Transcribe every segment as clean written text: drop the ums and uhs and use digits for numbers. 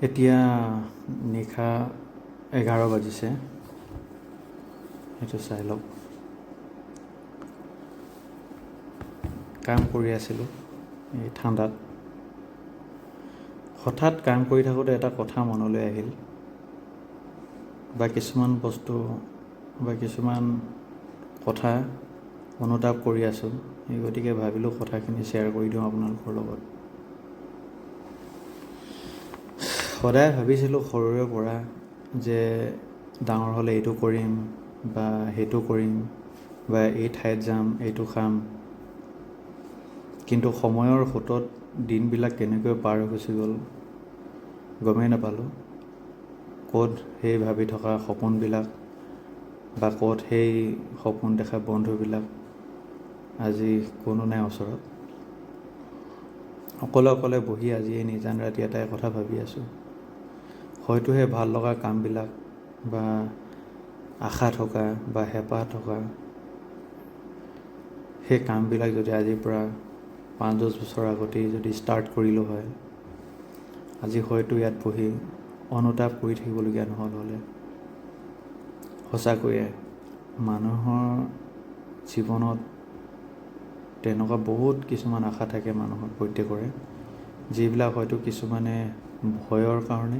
এতিয়া নিশা 11 বাজিছে, সেইটো চাই লওক। কাম কৰি আছিলোঁ এই ঠাণ্ডাত। হঠাৎ কাম কৰি থাকোঁতে এটা কথা মনলৈ আহিল, বা কিছুমান বস্তু বা কিছুমান কথা অনুতাপ কৰি আছোঁ, সেই গতিকে ভাবিলোঁ কথাখিনি শ্বেয়াৰ কৰি দিওঁ আপোনালোকৰ লগত। সদায় ভাবিছিলোঁ সৰুৰে পৰা যে ডাঙৰ হ'লে এইটো কৰিম বা সেইটো কৰিম বা এই ঠাইত যাম, এইটো খাম। কিন্তু সময়ৰ সোঁতত দিনবিলাক কেনেকৈ পাৰ হৈ গুচি গ'ল গমেই নাপালোঁ। ক'ত সেই ভাবি থকা সপোনবিলাক বা ক'ত সেই সপোন দেখা বন্ধুবিলাক আজি কোনো নাই ওচৰত। অকলে অকলে বহি আজি এই নিজান ৰাতি এটাই কথা ভাবি আছোঁ, হয়তো সেই ভাল লগা কামবিলাক বা আশা থকা বা হেঁপাহ থকা সেই কামবিলাক যদি আজিৰ পৰা 5-10 বছৰ আগতেই যদি ষ্টাৰ্ট কৰিলোঁ হয়, আজি হয়তো ইয়াত বহি অনুতাপ কৰি থাকিবলগীয়া নহ'ল হ'লে। সঁচাকৈয়ে মানুহৰ জীৱনত তেনেকুৱা বহুত কিছুমান আশা থাকে মানুহৰ প্ৰত্যেকৰে, যিবিলাক হয়তো কিছুমানে ভয়ৰ কাৰণে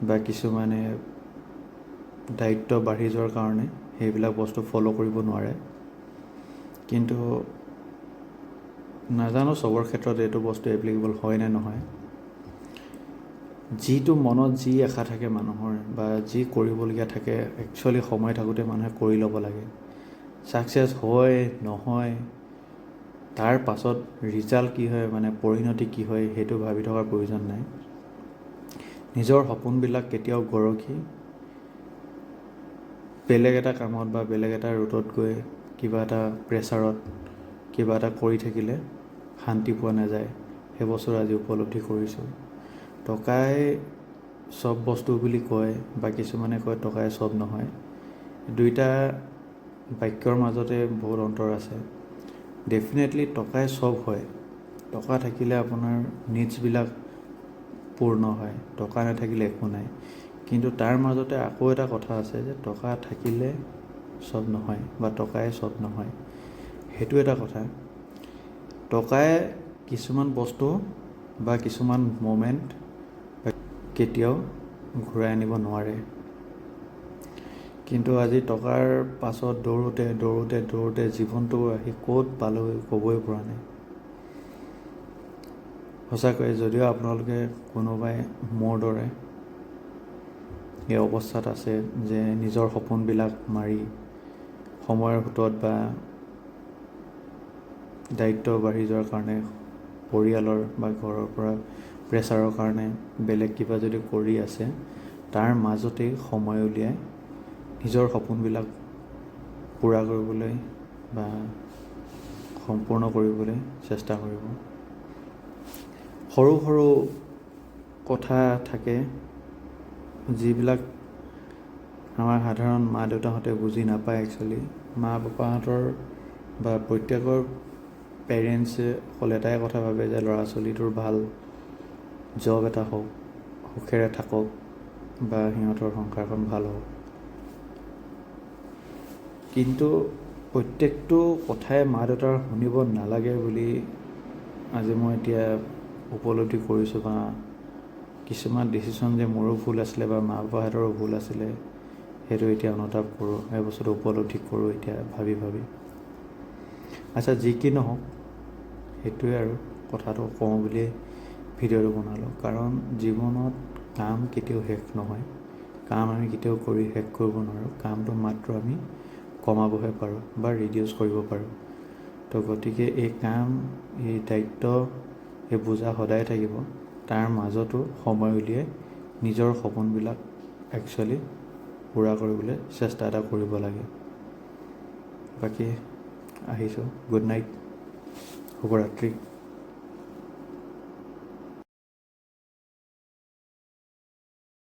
বা কিছুমানে দায়িত্ব বাঢ়ি যোৱাৰ কাৰণে সেইবিলাক বস্তু ফ'ল' কৰিব নোৱাৰে। কিন্তু নাজানো চবৰ ক্ষেত্ৰত এইটো বস্তু এপ্লিকেবল হয় নে নহয়। যিটো মনত যি আশা থাকে মানুহৰ বা যি কৰিবলগীয়া থাকে, একচুৱেলি সময় থাকোঁতে মানুহে কৰি ল'ব লাগে। ছাকচেছ হয় নহয় তাৰ পাছত ৰিজাল্ট কি হয়, মানে পৰিণতি কি হয়, সেইটো ভাবি থকাৰ প্ৰয়োজন নাই। নিজৰ সপোনবিলাক কেতিয়াও গৰকি বেলেগ এটা কামত বা বেলেগ এটা ৰুটত গৈ কিবা এটা প্ৰেছাৰত কিবা এটা কৰি থাকিলে শান্তি পোৱা নাযায়। সেই বস্তু আজি উপলব্ধি কৰিছোঁ। টকাই চব বস্তু বুলি কয় বা কিছুমানে কয় টকাই চব নহয়, দুইটা বাক্যৰ মাজতে বহুত অন্তৰ আছে। ডেফিনেটলি টকাই চব হয়। টকা থাকিলে আপোনাৰ নিডছবিলাক পূৰ্ণ হয়, টকা নাথাকিলে একো নাই। কিন্তু তাৰ মাজতে আকৌ এটা কথা আছে যে টকা থাকিলে চব নহয় বা টকাই চব নহয়, সেইটো এটা কথা। টকাই কিছুমান বস্তু বা কিছুমান মমেণ্ট কেতিয়াও ঘূৰাই আনিব নোৱাৰে। কিন্তু আজি টকাৰ পাছত দৌৰোঁতে দৌৰোঁতে দৌৰোঁতে জীৱনটো আহি ক'ত পালোগৈ ক'বই পৰা নাই। সঁচাকৈ যদিও আপোনালোকে কোনোবাই মোৰ দৰে এই অৱস্থাত আছে যে নিজৰ সপোনবিলাক মাৰি সময়ৰ সোঁতত বা দায়িত্ব বাঢ়ি যোৱাৰ কাৰণে পৰিয়ালৰ বা ঘৰৰ পৰা প্ৰেছাৰৰ কাৰণে বেলেগ কিবা যদি কৰি আছে, তাৰ মাজতেই সময় উলিয়াই নিজৰ সপোনবিলাক পূৰা কৰিবলৈ বা সম্পূৰ্ণ কৰিবলৈ চেষ্টা কৰিব। সৰু সৰু কথা থাকে যিবিলাক আমাৰ সাধাৰণ মা দেউতাহঁতে বুজি নাপায়। একচুৱেলি মা পাপাহঁতৰ বা প্ৰত্যেকৰ পেৰেণ্টছে অকল এটাই কথা ভাবে যে ল'ৰা ছোৱালীটোৰ ভাল জব এটা হওক, সুখেৰে থাকক বা সিহঁতৰ সংসাৰখন ভাল হওক। কিন্তু প্ৰত্যেকটো কথাই মা দেউতাৰ শুনিব নালাগে বুলি আজি মই এতিয়া উপলব্ধি কৰিছোঁ। বা কিছুমান ডিচিশ্যন যে মোৰো ভুল আছিলে বা মা পাপাহঁতৰো ভুল আছিলে, সেইটো এতিয়া অনুতাপ কৰোঁ, সেই বস্তুটো উপলব্ধি কৰোঁ এতিয়া ভাবি ভাবি। আচ্ছা, যি কি নহওক, সেইটোৱে আৰু কথাটো কওঁ বুলিয়ে ভিডিঅ'টো বনালোঁ। কাৰণ জীৱনত কাম কেতিয়াও শেষ নহয়, কাম আমি কেতিয়াও কৰি শেষ কৰিব নোৱাৰোঁ। কামটো মাত্ৰ আমি কমাবহে পাৰোঁ বা ৰিডিউচ কৰিব পাৰোঁ। তো গতিকে এই কাম, এই দায়িত্ব, এই বোজা সদায় থাকিব। তাৰ মাজতো সময় উলিয়াই নিজৰ সপোনবিলাক একচুৱেলি পূৰা কৰিবলৈ চেষ্টা এটা কৰিব লাগে। বাকী আহিছোঁ, গুড নাইট, শুভৰাত্ৰি।